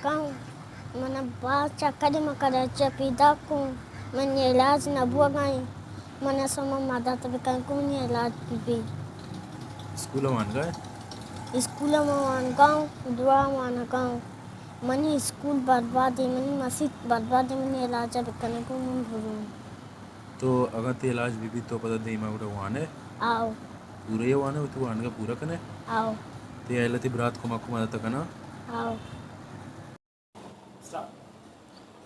کن، من باز چکر ما کراچی پیدا کن، من علاج نہ بوگا ایں، من شما مدد بکن کہ منی علاج بی بی۔ اسکول وانگا ہے؟ اسکول ما وانگا اوں، دعا وانگا اوں۔ منی اسکول برباد ہے، منی مسیت برباد ہے، منی علاج بکن کہ من بروں۔ تو اگاں تئی علاج بہ بیت تو پدا دیما گڑا وانئے؟ آؤ۔ پورے ءَ وانئے، وتی وانگ ءَ پورا کنئے؟ آؤ۔ تئی اہل ءُ تئی برات کمک ءُ مدد کناں؟ آؤ۔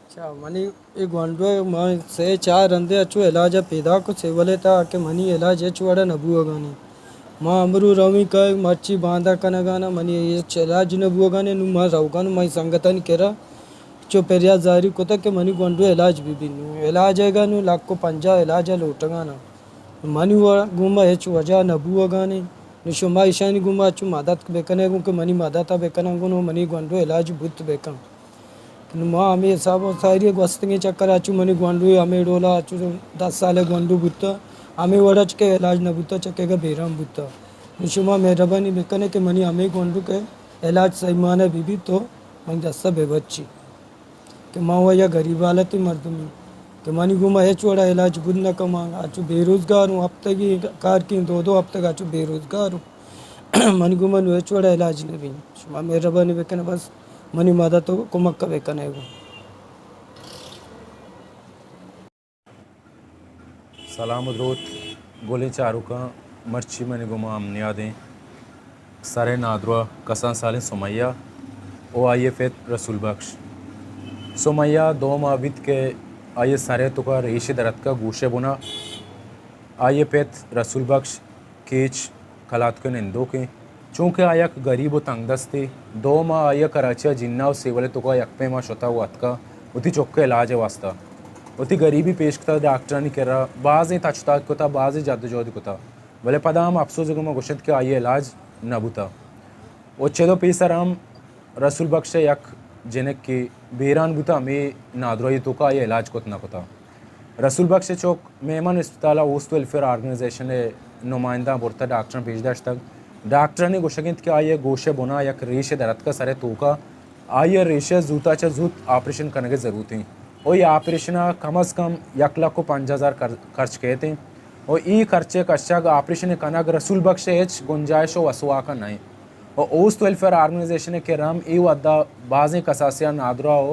اچھا، منی اے گونڈو ءَ ما سے چار رندے اچو علاج ءَ پیداک کت سول ءِ تہا کہ منی علاج ہچ وڑا نہ بوگا نی۔ ما امرو رویں کہ مرچی باندا کنگا نہ، منی ہچ علاج نہ بوگا نی، نوں ما روگا نوں منی سنگتانی کرا۔ چو پریات زاری کتگ کہ منی گونڈو علاج بہ بی۔ نوں علاج ئیگا نوں لکھ ءُ پنجاہ علاج ءَ لوٹگانا۔ منی و-، گوما ہچ وجہ نہ بوگانے۔ نوں شما ایشانی گوما چو مدد بکنئے گوں کہ منی مدد ءَ بکناں گوں نوں منی گونڈو علاج بوت بکن۔ نوں ما ہمے حساب ءَ ساری گوستگیں چکر ءَ چو منی گونڈو ہمے ڈولا چو دس سال ءِ گونڈو بوتا، ہمے وڑا چکے علاج نہ بوتا، چکے گا بیران بوتا۔ نوں شما مہربانی بکنئے کہ منی ہمے گونڈو کہ علاج صحیح معنی بہ بی تو منی دستا بہ بچی۔ کہ ما و یا غریب حالتیں مردمے کہ منی گوما ہچ وڑا علاج بوت نہ کن، ما اچو بے روزگار اوں، ہفتگی کار کیں، دو دو ہفتگا اچو بے روزگار اوں۔ منی گوما نوں ہچ وڑا علاج نہ بی۔ شما مہربانی بکن بس منی مدد ءُ کمک بکنئے گوں۔ سلام ءُ دروت گلیں چاروکاں، مرچی منی گوما ہم نیادیں سرئے نادراہ کسان سالیں سمیہ ءُ آئی ءِ پت رسول بخش۔ سمیہ دو ماہ بیت کہ آئی ءِ سرئے توکا ریشے دراتکا گوشئے بنا۔ آئی ءِ پت رسول بخش کیچ کلاتک ءُ نندوکیں۔ چونکہ آ یک گریب ءُ تنگ دستے، دو ماہ آئی ءَ کراچی ءَ جناح ءُ سیول ءِ توکا یک پیما شتا ءُ اتکا وتی چک ءِ علاج ءِ واستا۔ وتی گریبی پیش کتا ڈاکٹرانی کرا، بازیں تچ تاک کتا، بازیں جد ءُ جہد کتا، بلے پدا ہم اپسوز ءِ گوما گوشنت کہ آئی ءِ علاج نہ بوتا۔ ءُ چد ءُ پیسر ہم رسول بخش ءِ یک جنکے بیران بوتا، ہمے نادراہی ءِ توکا آئی ءَ علاج کت نہ کتا۔ رسول بخش ءِ چک مہمان اسپتال ءَ اوست ویلفیئر آرگنائزیشن ءِ نمائندہ برتہ ڈاکٹراں پیش داشتگ۔ ڈاکٹرانی گوشگ انت کہ آئی ءِ گوش ءِ بنا یک ریشے در اتکہ سر ءِ توکا، آئی ءَ ریش ءَ زوتا چہ زوت آپریشن کنگ ءِ ضرورت انت ءُ اے آپریشن ءَ کم از کم یک لکھ ءُ پنجاہ ہزار کر-، خرچ کیت انت ءُ اے خرچ ءِ کشگ، آپریشن ءِ کنگ رسول بخش ءِ ہچ گنجائش ءُ وس ءُ واک ءَ نہ انت ءُ اوست ویلفیئر آرگنائزیشن ءِ کرا ہم اے وھد ءَ بازیں کساسیاں نادراہ ءُ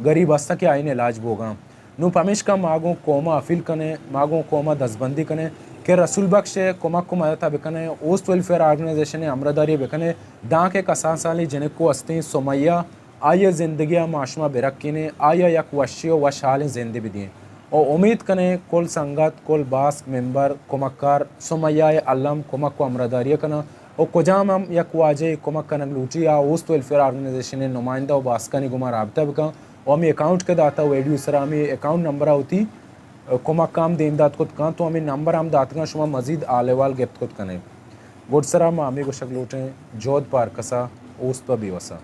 گریب ہستاں کہ آیانی علاج بوگاں۔ نوں پمیشکا ما گوں قوم ءَ اپیل کنیں، ما گوں قوم ءَ دزبندی کنیں کہ رسول بخش ءِ کمک ءُ مدت ءَ بکنیں، اوست ویلفیئر آرگنائزیشن ءِ ہمراہداری ءَ بکنیں، دانکہ کسان سالیں جنکو ہستیں سمیہ، آئی ءِ زندگی ءَ ما شما برکینیں، آئی ءَ یک وشی ءُ وشحالیں زندے بدئیں۔ ءُ امیت کنیں کل سنگت، کل باسک، ممبر، کمکار سمیہ ءِ الم کمک ءُ ہمراہداری ءَ کناں۔ ءُ کجام ہم یک واجہ ءَ کمک کنگ لوٹی، آ اوست ویلفیئر آرگنائزیشن ءِ نمائندہ ءُ باسکانی گوما رابطہ بکن ءُ ہمے اکاؤنٹ کہ داتا ویڈیو سرا ہمے اکاؤنٹ نمبر ءَ وتی کمک ہم دیم دات کت کنت ءُ ہمے نمبر ہم داتگاں، شما مزید حال احوال گپت کت کنئے۔ گڈسرا ما ہمے گوشگ لوٹیں جہد پہ ہرکسا، اوست پہ بیوسا۔